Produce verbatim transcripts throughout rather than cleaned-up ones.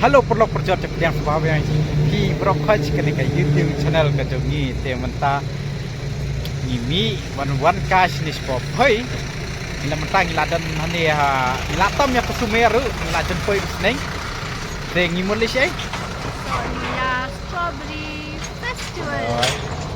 Hello paralok parajor, te pdiang sngewbha ïa phi baroh khoit sha kane ka YouTube channel ka jong ngi. Te mynta ngi mih wan wan kai shane shapoh phei. Ngi la mynta ngi la don hangne ha, ngi la tam ïa ka sumar ruh, ngi la jan poi umsning. Te ngi mut leit shaei? Strawberry Festival. Oh,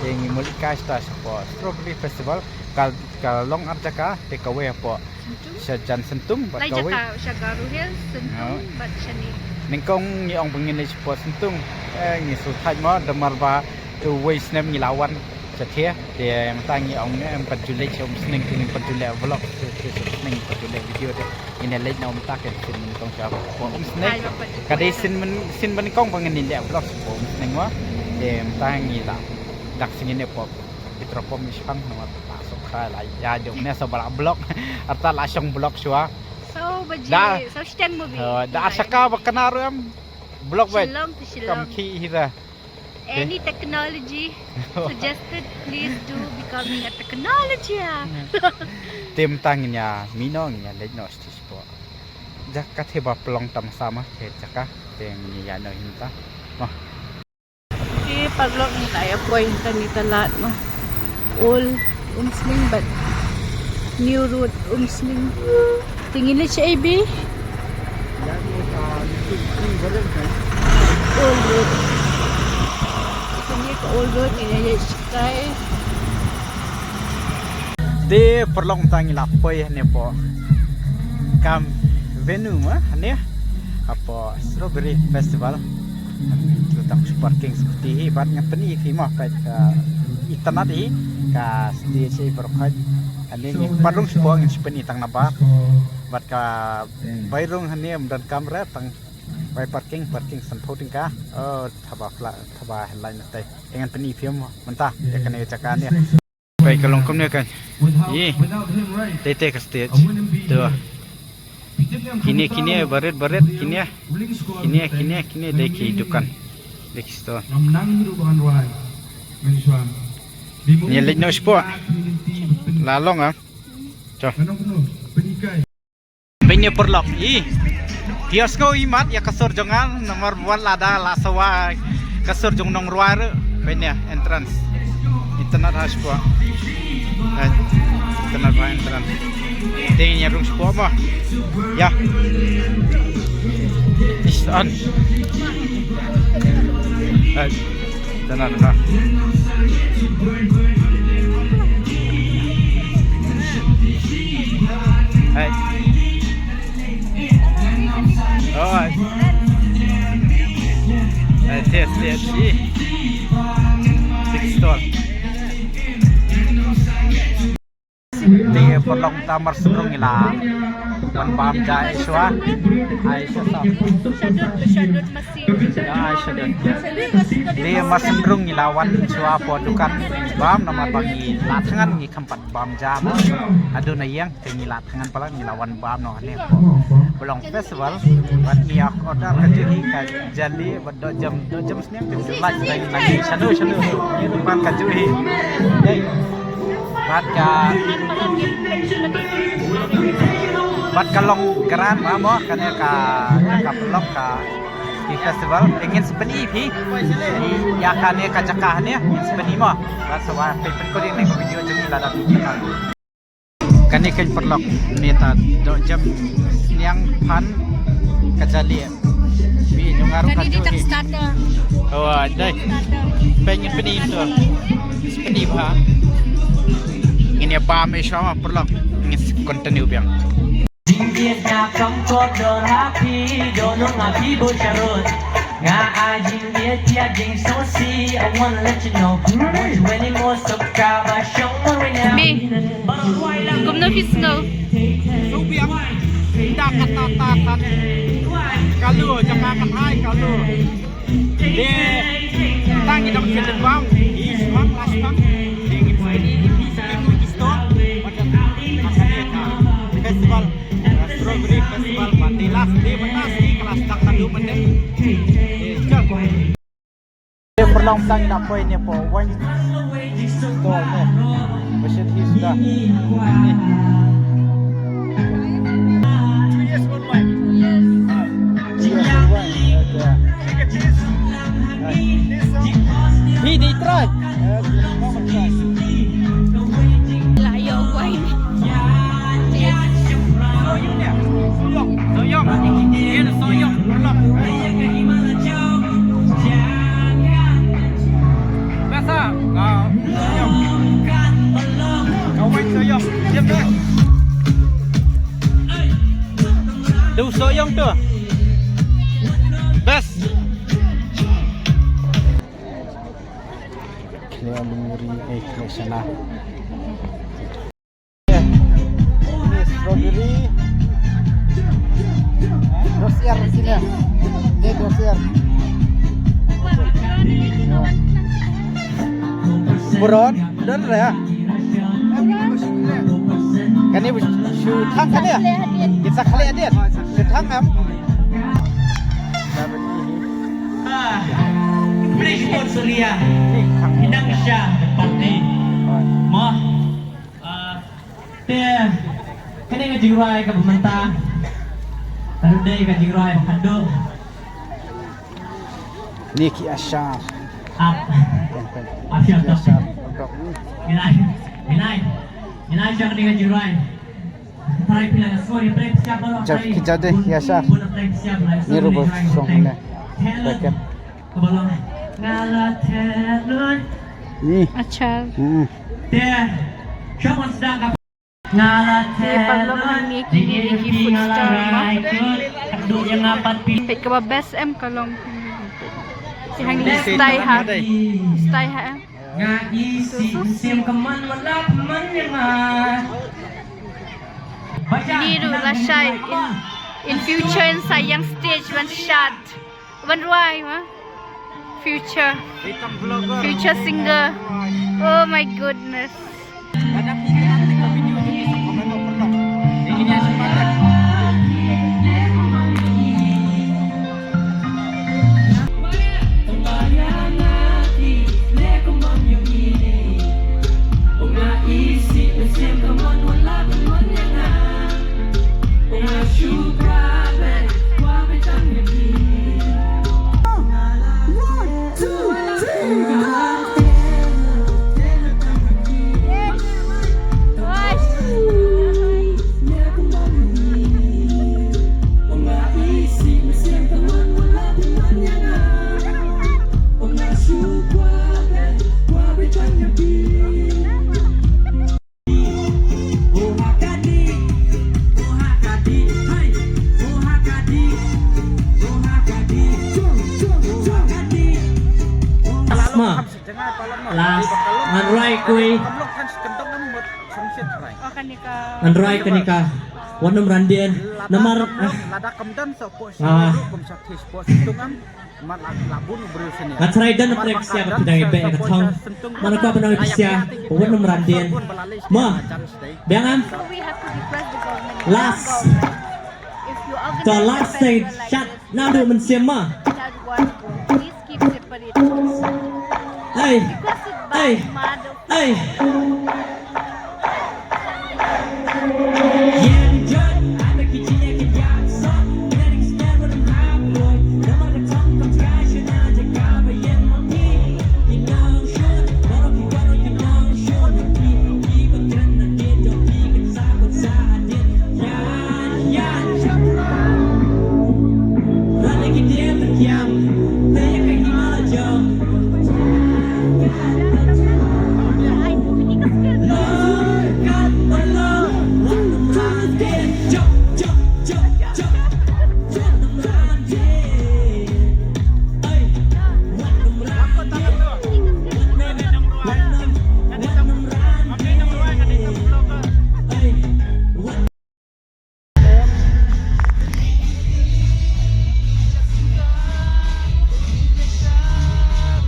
te ngi mut leit kai shapoh Strawberry Festival. Ka, ka long ar jaka, te kawei hapoh Sentung. Sha jan Sentung bad kawei sha Garo Hills, Sentung bad shane. Nyngkong ngi ong ba ngin leit shapoh Sentung. Eh, ngi sngewthuh mo, namar ba uwei u snem ngi la wan shathie. Te mynta ngi ong ne em pat ju leit sha umsning, te ngin pat ju leh vlog sha, sha umsning, pat ju leh video te. Ngin leit na mynta ka sien nyngkong shapoh umsning. Ka dei sien myn, sien nyngkong ba ngin leh vlog shapoh umsning mo. Te mynta ngi la dak sien ne pop. Petrol pump i shipang namar la suk kha la ïa jong ne sa ba la block. Arta la shong block shuwa. Saw baje, saw shiteng mo bi. Da ar shaka ba kane ruh em block ba. Shillong to Shillong. Kam ki hira. Any technology suggested, please do becoming a technology. Te mynta ngin ïa mih noh, ngin ïa leit noh sha shapoh jaka te ba pynlong tam sama te jaka te ngin ïa noh hi mynta. Mo. Te paralok ngi la ïa poi ha kane ka lad mo. Old Umsning bad New Road Umsning. Te ngin leit shaei bi? Old Road. Te kane ka Old Road ngin ïa leit shaei. Te paralok mynta ngi la poi hangne hapoh kam venue mo hangne hapoh Strawberry Festival. Ngi tang shu parking scooty hi bad ngan pyni ïa phi mo, peit ka itynnad hi ka stage hi baroh khoit. Hangne ngi pat rung shapoh ngin shu pyni tang na bar bad ka bai rung hangne ym don camera, tang bai parking, parking sanphew tyngka. Oh, thaba flat, thaba headline na tei. Te ngan pyni ïa phi mo mynta ïa kane ka jaka hangne. Peit ka long kumne kan. Ï. Tei tei ka stage. Tu. Kine kine barit barit kine. Kine kine kine dei ki dukan. Dei ki store. Ngi leit noh shapoh. La long ah. Cho. Peit ne paralok, i. Phi ïohsngew imat ïa ka sur jong nga, namar ba wat lada la sawa ka sur jong nongrwai ruh. Peit ne entrance. Itynnad ha shapoh. Peit. Itynnad ha entrance. Te ngin ïa rung shapoh mo. Ïa. Ish, an. Peit. Itynnad ha. Hai. Oh. Hai, test, test. Ih. Six stall. Te paralok, mynta mar syn rung ngi la wan bam ja ei shuwa. Ai shuwa. Shadut, shadut masi. Ai shadut. Te mar syn rung ngi la wan shuwa hapoh dukan bam namar ba ngi la thngan, ngi kham pat bam ja mo. Haduh na ïing te ngi la thngan palat, ngi la wan bam noh hangne hapoh Blong Festival. Bad ngi ïa order kajuh hi ka jali bad dohjem, dohjem. Like, like, like, shano, shano. Ngi ruh pan kajuh hi. Dei. Bad ka, bad ka long grand ma mo, kane ka, ka paralok ka Ski Festival. Te ngin sa pyni ïa phi ïa kane ka jaka hangne, ngin sa pyni mo. Bad sa wan pynkup ïa kane ka video jong ngi lada phi Kane keiñ paralok, ne ta dohjem sniang phan ka jali. Bi jong nga ruh kajuh hi. Oh, dei. Peit ngin pyni to. Pyni bha. Ngin ïa bam ei shuwa ma paralok. Ngin continue biang. Jingkit nga kam kordor ha phi, dohnud nga phi bun sharud. Nga ai jingkit ïa jingsngewsih, I wanna let you know. Won't you anymore, so ka ba shong mo right now. Bi, kumno phi sngew? Sngew biang. Ynda kata ta ta. Kalu, jaka kan hai, kalu. Te, tang ngi dang shu dep bam, i sbang, la sbang. Te ngi sbang, i sbang, i sbang. Wat jan, makan ïa ka festival, uh, Strawberry Festival, ba te last day, mynta sngi ka la sdang naduh mynne. Te, jal. Te paralok, tang ngi la poi ne hapoh wine store ne. Ba shet hi suda. Two years old wine. Yes. Two years old wine. Okay. To ïong to. Best. Khleh lungri, eh, khleh shana. Strawberry. Dosiar sini. Ini dosiar. Buron, don ya. Kane shu thang kane ya. Kita kali ada. Shu thang am. Ah, bri sponsor ïa. Hidang sha party. Mo. Ah, te kane ka jingrwai kaba mynta. Ka dei ka jingrwai ba khadduh. Ni ki ashar. Ap. Ap, siap, siap. Ashar. Minai. Minai. Minai, siap, ni ka jingrwai. Try pila ka sori, try siap, bro. Jap, try. Ki jadi, ya, sir. Ni rupa song ni. Paket. Ka balong. Nga la thet lut. Ni. Acha. Hmm. Te. Siap, bro, sedang ka. Nga la thet lut. Ni paralok hangne ki, ki food stall ma. Peit kaba best em ka long. Ki hangne stai ha. Stai ha em. Nga isih mynsiem ka mon wat la pynmon ïa nga. Ni ruh lashai in, in future yn sa ïa stage ban shad. Ban rwai ma. Future. Future singer. Oh my goodness. Last ma. Last. Ngan rwai kui. Ngan rwai kane ka Wat Nym Randien. Namar, ah. Ah. Nga tharai don na pyrshah ba phi dang ïa beh ka thong. Mano ka ba nang pyrshah ba Wat Nym Randien. Ma, biang am. Last. To last thing. Shut. Naduh mynsiem ma. Ei. Ei. Ei.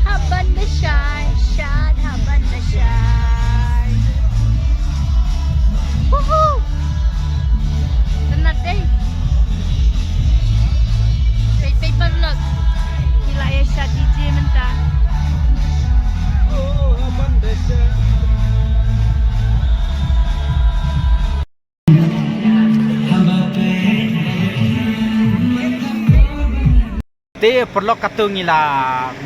Hap ban da shai, shad hap ban da shai. Woohoo! Tynnat dei. Peit, peit paralok. Ki la ïa shad D J mynta. Te paralok, katto ngi la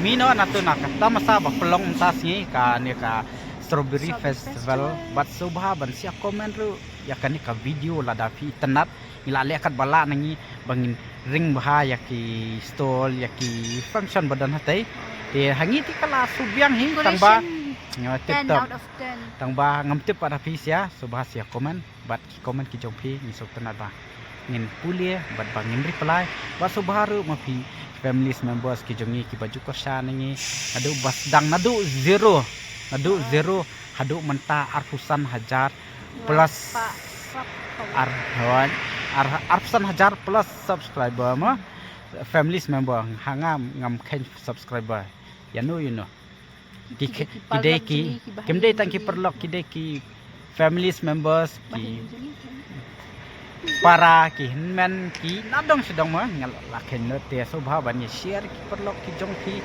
mih noh na tu na ka tamasa ba pynlong mynta sngi, kane ka Strawberry Festival. Bad sngewbha ban share, comment ruh ïa kane ka video lada phi tynnat. Ngi la leh katba lah na ngi ba ngin ring bha ïa ki stall, ïa ki function ba don hatei. Te ha ngi te ka la shu biang hi, tang ba, tip top. Tang ba ngam tip pat ha phi, share, sngewbha share, comment. Bad ki comment ki jong phi ngi sngewtynnat bha. ngin pule bad ba ngin reply. Bad sngewbha ruh ma phi families members ki jong ngi kiba ju kyrshan ïa ngi naduh ba sdang naduh zero, naduh zero haduh mynta arphew san hajar plus. Ar, hoi, ar, arphew san hajar plus subscriber mo. Families member, ha nga ngam kheiñ subscriber. Ïa no ïa no. Ki, ki, ki dei ki, kim dei tang ki paralok, ki dei ki families members, ki para, ki hynmen, ki nadong shadong mo, nga la kheiñ noh. Te sngewbha ban ïa share ki paralok ki jong phi,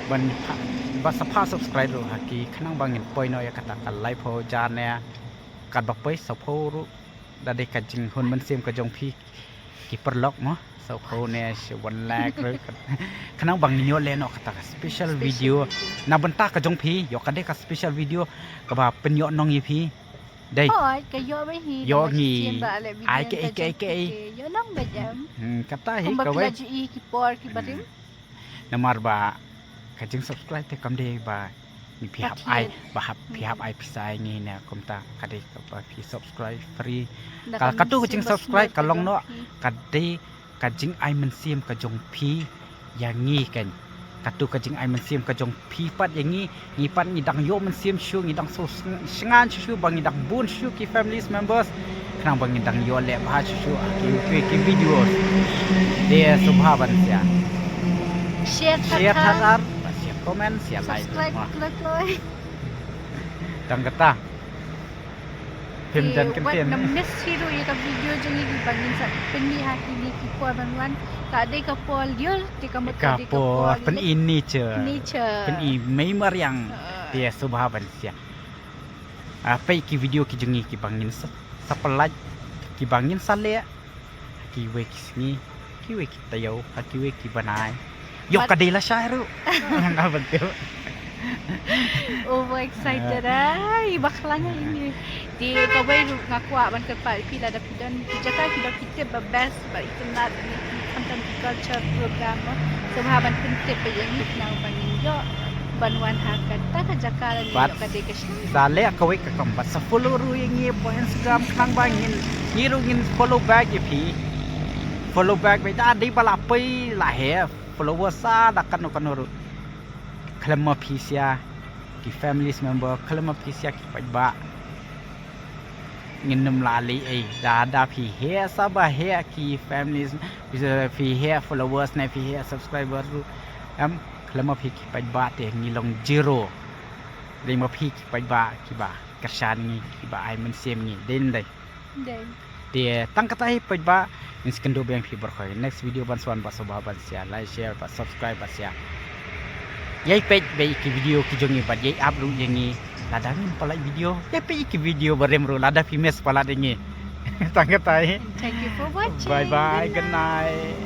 ban pha, ba sa pha subscribe ruh ha ki, khnang ba ngin poi noh ïa kata ka laiphew hajar ne katba poi sawphew ruh. Da dei ka jinghun mynsiem ka jong phi ki paralok mo, sawphew ne shi one lakh ruh. Khnang ba ngin ïoh leh noh kata ka special video na bynta ka jong phi, ïoh ka dei ka special video kaba pynïoh nong ïa phi. Dei. Hooid, ka ïoh ba hi, ïoh ngi. Ai ka, ai ka, ai ka, ai. Ïoh nong ba jam. Hmm, kata hi kumba kawei. Phi la ju i ki por ki barim. Namar ba ka jing subscribe te kam dei ba ngi phi hap ai, ba hap, phi hap ai pisa ïa ngi ne, kumta ka dei kaba phi subscribe free. Ka, katu ka jing subscribe ka long noh, ka dei ka jingai mynsiem ka jong phi ïa ngi kan. Katu ka jingai mynsiem ka jong phi pat ïa ngi, ngi pat ngi dang ïoh mynsiem shuh, ngi dang sngewsyngan shuh shuh ba ngi dang bun shuh ki families members. Khnang ba ngi dang ïoh leh bha shuh shuh ha ki, ki, ki video. Te sngewbha ban share. Share, share thatar, share comment, share like. Subscribe kloi kloi. Tang kata. Phim jan kyntien. Wat ngam miss hi ruh ïa ka video jong ngi ba ngin sa pynmih ha kine ki por ban wan. Ka dei ka por lyiur, te ka mut ka dei ka por pyn-i nature. Nature. Pyn-i mei mariang. Te sngewbha ban share. Ah, peit ki video ki jong ngi kiba ngin sa, sa pynlait, kiba ngin sa leh ha kiwei ki sngi, kiwei ki taïew, ha kiwei ki bnai. Ïoh ka dei lashai ruh. Nga ban tip. Over excited ai, bakla nga ini. Te kawei ruh nga kwah ban kyrpad ïa phi lada phi don ki jaka kiba phi tip ba best ba itynnad ïa ngi khamtam ki culture program mo. Sngewbha ban pyntip ïa ngi khnang ba ngin ïoh ban wan ha kata ka jaka lane ïoh ka dei ka shnong. Sa leh kawei ka kam bad sa follow ruh ïa ngi ha Instagram khnang ba ngin, ngi ruh ngin follow back ïa phi. Follow back ba da dei ba la poi la heh followers sa da kano kano ruh. Khlem ma phi sha ki families member, khlem ma phi sha ki paidbah. Ngin nym la leh ei, da, da phi heh sa ba heh ki families, phi heh followers ne phi heh subscribers ruh. Em, khlem ma phi ki paidbah te ngi long zero. Lei ma phi ki paidbah kiba kyrshan ngi, kiba ai mynsiem ngi. Dei, dei. Dei. Te tang kata hi paidbah, ngin sa kynduh biang phi baroh. Next video ban sa wan bad sngewbha ban share, like, share, bad subscribe, bad share. Ïai peit bad ki video ki jong ngi bad ïai ap ruh ïa ngi. Lada ngim pynlait video, ïai peit ki video barim ruh lada phi miss palat ïa ngi. Tang kata hi. Thank you for watching. Bye bye, good night.